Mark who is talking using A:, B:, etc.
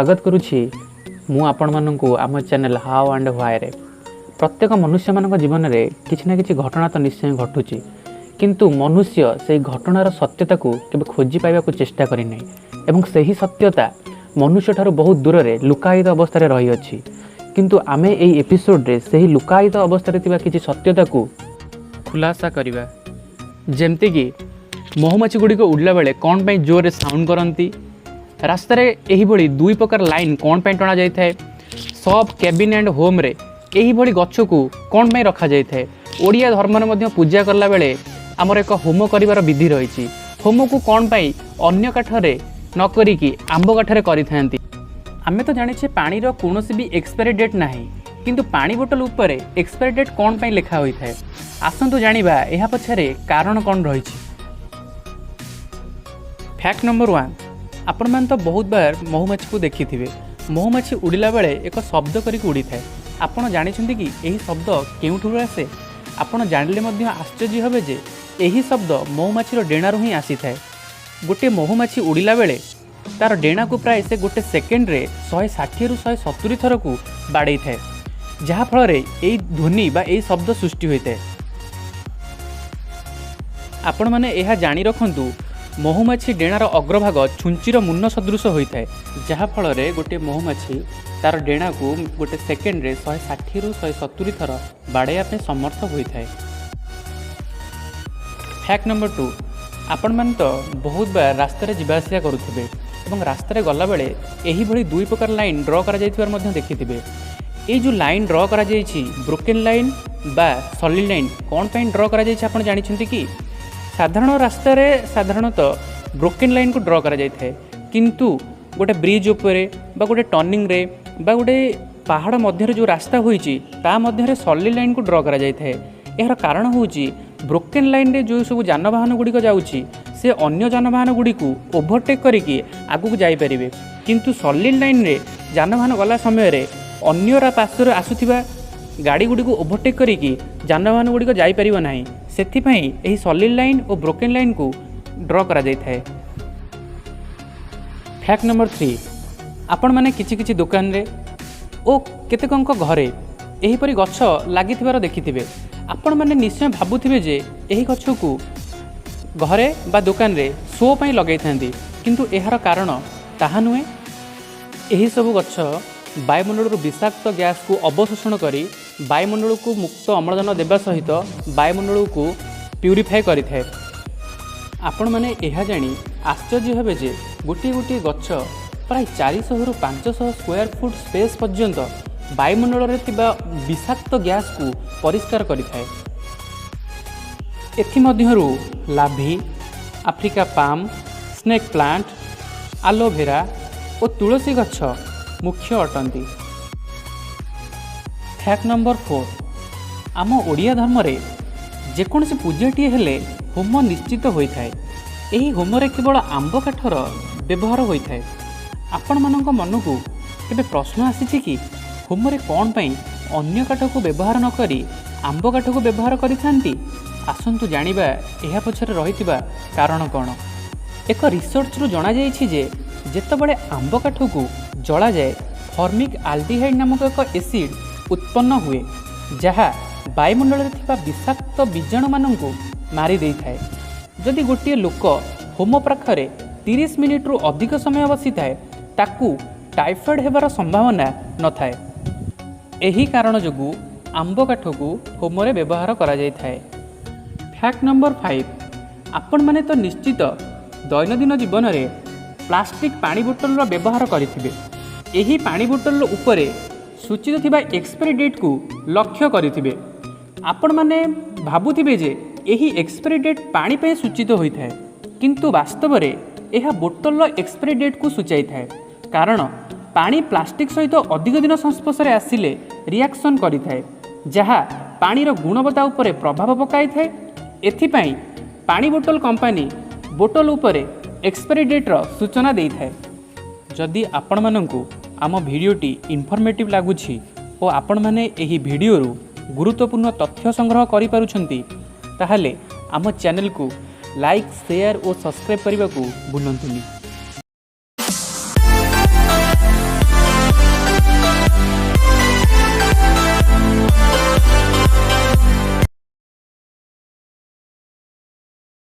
A: ସ୍ୱାଗତ କରୁଛି ମୁଁ ଆପଣମାନଙ୍କୁ ଆମ ଚ୍ୟାନେଲ୍ how and ହ୍ୱାଇରେ। ପ୍ରତ୍ୟେକ ମନୁଷ୍ୟମାନଙ୍କ ଜୀବନରେ କିଛି ନା କିଛି ଘଟଣା ତ ନିଶ୍ଚୟ ଘଟୁଛି, କିନ୍ତୁ ମନୁଷ୍ୟ ସେହି ଘଟଣାର ସତ୍ୟତାକୁ କେବେ ଖୋଜି ପାଇବାକୁ ଚେଷ୍ଟା କରିନାହିଁ ଏବଂ ସେହି ସତ୍ୟତା ମନୁଷ୍ୟଠାରୁ ବହୁତ ଦୂରରେ ଲୁକାୟିତ ଅବସ୍ଥାରେ ରହିଅଛି। କିନ୍ତୁ ଆମେ ଏହି ଏପିସୋଡ଼ରେ ସେହି ଲୁକାୟିତ ଅବସ୍ଥାରେ ଥିବା କିଛି ସତ୍ୟତାକୁ ଖୁଲାସା କରିବା, ଯେମିତିକି ମହୁମାଛି ଗୁଡ଼ିକ ଉଡ଼ିଲା ବେଳେ କ'ଣ ପାଇଁ ଜୋରରେ ସାଉଣ୍ଡ କରନ୍ତି, ରାସ୍ତାରେ ଏହିଭଳି ଦୁଇ ପ୍ରକାର ଲାଇନ୍ କ'ଣ ପାଇଁ ଟଣାଯାଇଥାଏ, ସପ୍, କ୍ୟାବିନ୍ ଆଣ୍ଡ ହୋମ୍ରେ ଏହିଭଳି ଗଛକୁ କ'ଣ ପାଇଁ ରଖାଯାଇଥାଏ, ଓଡ଼ିଆ ଧର୍ମରେ ମଧ୍ୟ ପୂଜା କଲାବେଳେ ଆମର ଏକ ହୋମ କରିବାର ବିଧି ରହିଛି, ହୋମକୁ କ'ଣ ପାଇଁ ଅନ୍ୟ କାଠରେ ନ କରିକି ଆମ୍ବ କାଠରେ କରିଥାନ୍ତି। ଆମେ ତ ଜାଣିଛେ ପାଣିର କୌଣସି ବି ଏକ୍ସପାୟରି ଡେଟ୍ ନାହିଁ, କିନ୍ତୁ ପାଣି ବୋଟଲ ଉପରେ ଏକ୍ସପାୟରି ଡେଟ୍ କ'ଣ ପାଇଁ ଲେଖା ହୋଇଥାଏ? ଆସନ୍ତୁ ଜାଣିବା ଏହା ପଛରେ କାରଣ କ'ଣ ରହିଛି। ଫ୍ୟାକ୍ଟ ନମ୍ବର 1, ଆପଣମାନେ ତ ବହୁତ ବାର ମହୁମାଛିକୁ ଦେଖିଥିବେ। ମହୁମାଛି ଉଡ଼ିଲା ବେଳେ ଏକ ଶବ୍ଦ କରିକି ଉଡ଼ିଥାଏ। ଆପଣ ଜାଣିଛନ୍ତି କି ଏହି ଶବ୍ଦ କେଉଁଠାରୁ ଆସେ? ଆପଣ ଜାଣିଲେ ମଧ୍ୟ ଆଶ୍ଚର୍ଯ୍ୟ ହେବେ ଯେ ଏହି ଶବ୍ଦ ମହୁମାଛିର ଡେଣାରୁ ହିଁ ଆସିଥାଏ। ଗୋଟିଏ ମହୁମାଛି ଉଡ଼ିଲା ବେଳେ ତା'ର ଡେଣାକୁ ପ୍ରାୟ ସେ ଗୋଟେ ସେକେଣ୍ଡରେ 160ରୁ 170 ଥରକୁ ବାଡ଼େଇଥାଏ, ଯାହାଫଳରେ ଏହି ଧ୍ୱନି ବା ଏହି ଶବ୍ଦ ସୃଷ୍ଟି ହୋଇଥାଏ। ଆପଣମାନେ ଏହା ଜାଣି ରଖନ୍ତୁ, ମହୁମାଛି ଡେଣାର ଅଗ୍ରଭାଗ ଛୁଞ୍ଚିର ମୁନ ସଦୃଶ ହୋଇଥାଏ, ଯାହାଫଳରେ ଗୋଟିଏ ମହୁମାଛି ତା'ର ଡେଣାକୁ ଗୋଟେ ସେକେଣ୍ଡରେ 160ରୁ 170 ଥର ବାଡ଼େଇବା ପାଇଁ ସମର୍ଥ ହୋଇଥାଏ। ଫ୍ୟାକ୍ଟ ନମ୍ବର 2, ଆପଣମାନେ ତ ବହୁତ ବାର ରାସ୍ତାରେ ଯିବା ଆସିବା କରୁଥିବେ ଏବଂ ରାସ୍ତାରେ ଗଲାବେଳେ ଏହିଭଳି ଦୁଇ ପ୍ରକାର ଲାଇନ୍ ଡ୍ର କରାଯାଇଥିବାର ମଧ୍ୟ ଦେଖିଥିବେ। ଏଇ ଯେଉଁ ଲାଇନ୍ ଡ୍ର କରାଯାଇଛି, ବ୍ରୋକେନ୍ ଲାଇନ୍ ବା ସଲିଡ୍ ଲାଇନ୍, କ'ଣ ପାଇଁ ଡ୍ର କରାଯାଇଛି ଆପଣ ଜାଣିଛନ୍ତି କି? ସାଧାରଣ ରାସ୍ତାରେ ସାଧାରଣତଃ ବ୍ରୋକେନ୍ ଲାଇନ୍କୁ ଡ୍ର କରାଯାଇଥାଏ, କିନ୍ତୁ ଗୋଟେ ବ୍ରିଜ୍ ଉପରେ ବା ଗୋଟେ ଟର୍ଣ୍ଣିଂରେ ବା ଗୋଟେ ପାହାଡ଼ ମଧ୍ୟରେ ଯେଉଁ ରାସ୍ତା ହୋଇଛି, ତା ମଧ୍ୟରେ ସଲିଡ୍ ଲାଇନ୍କୁ ଡ୍ର କରାଯାଇଥାଏ। ଏହାର କାରଣ ହେଉଛି, ବ୍ରୋକେନ୍ ଲାଇନ୍ରେ ଯେଉଁ ସବୁ ଯାନବାହନ ଗୁଡ଼ିକ ଯାଉଛି, ସେ ଅନ୍ୟ ଯାନବାହନ ଗୁଡ଼ିକୁ ଓଭରଟେକ୍ କରିକି ଆଗକୁ ଯାଇପାରିବେ, କିନ୍ତୁ ସଲିଡ୍ ଲାଇନ୍ରେ ଯାନବାହନ ଗଲା ସମୟରେ ଅନ୍ୟ ପାର୍ଶ୍ୱରେ ଆସୁଥିବା ଗାଡ଼ି ଗୁଡ଼ିକୁ ଓଭରଟେକ୍ କରିକି ଯାନବାହନ ଗୁଡ଼ିକ ଯାଇପାରିବ ନାହିଁ। ସେଥିପାଇଁ ଏହି ସଲିଡ୍ ଲାଇନ୍ ଓ ବ୍ରୋକେନ୍ ଲାଇନ୍କୁ ଡ୍ର କରାଯାଇଥାଏ। ଫ୍ୟାକ୍ଟ ନମ୍ବର 3, ଆପଣମାନେ କିଛି କିଛି ଦୋକାନରେ ଓ କେତେକଙ୍କ ଘରେ ଏହିପରି ଗଛ ଲାଗିଥିବାର ଦେଖିଥିବେ। ଆପଣମାନେ ନିଶ୍ଚୟ ଭାବୁଥିବେ ଯେ ଏହି ଗଛକୁ ଘରେ ବା ଦୋକାନରେ ଶୋ ପାଇଁ ଲଗାଇଥାନ୍ତି, କିନ୍ତୁ ଏହାର କାରଣ ତାହା ନୁହେଁ। ଏହିସବୁ ଗଛ ବାୟୁମଣ୍ଡଳରୁ ବିଷାକ୍ତ ଗ୍ୟାସକୁ ଅବଶୋଷଣ କରି ବାୟୁମଣ୍ଡଳକୁ ମୁକ୍ତ ଅମ୍ଳଜାନ ଦେବା ସହିତ ବାୟୁମଣ୍ଡଳକୁ ପ୍ୟୁରିଫାଏ କରିଥାଏ। ଆପଣମାନେ ଏହା ଜାଣି ଆଶ୍ଚର୍ଯ୍ୟ ହେବେ ଯେ ଗୋଟିଏ ଗୋଟିଏ ଗଛ ପ୍ରାୟ 400ରୁ 500 ସ୍କୋୟାର ଫୁଟ ସ୍ପେସ୍ ପର୍ଯ୍ୟନ୍ତ ବାୟୁମଣ୍ଡଳରେ ଥିବା ବିଷାକ୍ତ ଗ୍ୟାସକୁ ପରିଷ୍କାର କରିଥାଏ। ଏଥିମଧ୍ୟରୁ Lavie, Africa palm, snake plant, aloe vera ଓ ତୁଳସୀ ଗଛ ମୁଖ୍ୟ ଅଟନ୍ତି। ଫ୍ୟାକ୍ଟ ନମ୍ବର 4, ଆମ ଓଡ଼ିଆ ଧର୍ମରେ ଯେକୌଣସି ପୂଜାଟିଏ ହେଲେ ହୋମ ନିଶ୍ଚିତ ହୋଇଥାଏ। ଏହି ହୋମରେ କେବଳ ଆମ୍ବ କାଠର ବ୍ୟବହାର ହୋଇଥାଏ। ଆପଣମାନଙ୍କ ମନକୁ କେବେ ପ୍ରଶ୍ନ ଆସିଛି କି ହୋମରେ କ'ଣ ପାଇଁ ଅନ୍ୟ କାଠକୁ ବ୍ୟବହାର ନ କରି ଆମ୍ବ କାଠକୁ ବ୍ୟବହାର କରିଥାନ୍ତି? ଆସନ୍ତୁ ଜାଣିବା ଏହା ପଛରେ ରହିଥିବା କାରଣ କ'ଣ। ଏକ ରିସର୍ଚ୍ଚରୁ ଜଣାଯାଇଛି ଯେ ଯେତେବେଳେ ଆମ୍ବ କାଠକୁ ଜଳାଯାଏ, ଫର୍ମିକ୍ ଆଲଡିହାଇଡ୍ ନାମକ ଏକ ଏସିଡ୍ ଉତ୍ପନ୍ନ ହୁଏ, ଯାହା ବାୟୁମଣ୍ଡଳରେ ଥିବା ବିଷାକ୍ତ ବୀଜାଣୁମାନଙ୍କୁ ମାରି ଦେଇଥାଏ। ଯଦି ଗୋଟିଏ ଲୋକ ହୋମ ପାଖରେ 30 ମିନିଟରୁ ଅଧିକ ସମୟ ବସିଥାଏ, ତାକୁ ଟାଇଫଏଡ଼୍ ହେବାର ସମ୍ଭାବନା ନଥାଏ। ଏହି କାରଣ ଯୋଗୁଁ ଆମ୍ବ କାଠକୁ ହୋମରେ ବ୍ୟବହାର କରାଯାଇଥାଏ। ଫ୍ୟାକ୍ଟ ନମ୍ବର 5, ଆପଣମାନେ ତ ନିଶ୍ଚିତ ଦୈନନ୍ଦିନ ଜୀବନରେ ପ୍ଲାଷ୍ଟିକ୍ ପାଣି ବୋତଲର ବ୍ୟବହାର କରିଥିବେ। ଏହି ପାଣି ବୋତଲ ଉପରେ ସୂଚିତ ଥିବା ଏକ୍ସପାୟରି ଡେଟ୍କୁ ଲକ୍ଷ୍ୟ କରିଥିବେ। ଆପଣମାନେ ଭାବୁଥିବେ ଯେ ଏହି ଏକ୍ସପାୟରି ଡେଟ୍ ପାଣି ପାଇଁ ସୂଚିତ ହୋଇଥାଏ, କିନ୍ତୁ ବାସ୍ତବରେ ଏହା ବୋତଲର ଏକ୍ସପାୟରି ଡେଟ୍କୁ ସୂଚାଇଥାଏ, କାରଣ ପାଣି ପ୍ଲାଷ୍ଟିକ୍ ସହିତ ଅଧିକ ଦିନ ସଂସ୍ପର୍ଶରେ ଆସିଲେ ରିଆକ୍ସନ୍ କରିଥାଏ, ଯାହା ପାଣିର ଗୁଣବତ୍ତା ଉପରେ ପ୍ରଭାବ ପକାଇଥାଏ। ଏଥିପାଇଁ ପାଣି ବୋତଲ କମ୍ପାନୀ ବୋତଲ ଉପରେ ଏକ୍ସପାୟରି ଡେଟ୍ର ସୂଚନା ଦେଇଥାଏ। ଯଦି ଆପଣମାନଙ୍କୁ ଆମ ଭିଡ଼ିଓଟି ଇନଫର୍ମେଟିଭ୍ ଲାଗୁଛି ଓ ଆପଣମାନେ ଏହି ଭିଡ଼ିଓରୁ ଗୁରୁତ୍ୱପୂର୍ଣ୍ଣ ତଥ୍ୟ ସଂଗ୍ରହ କରିପାରୁଛନ୍ତି, ତାହେଲେ ଆମ ଚ୍ୟାନେଲକୁ ଲାଇକ୍, ସେୟାର ଓ ସବସ୍କ୍ରାଇବ୍ କରିବାକୁ ଭୁଲନ୍ତୁନି।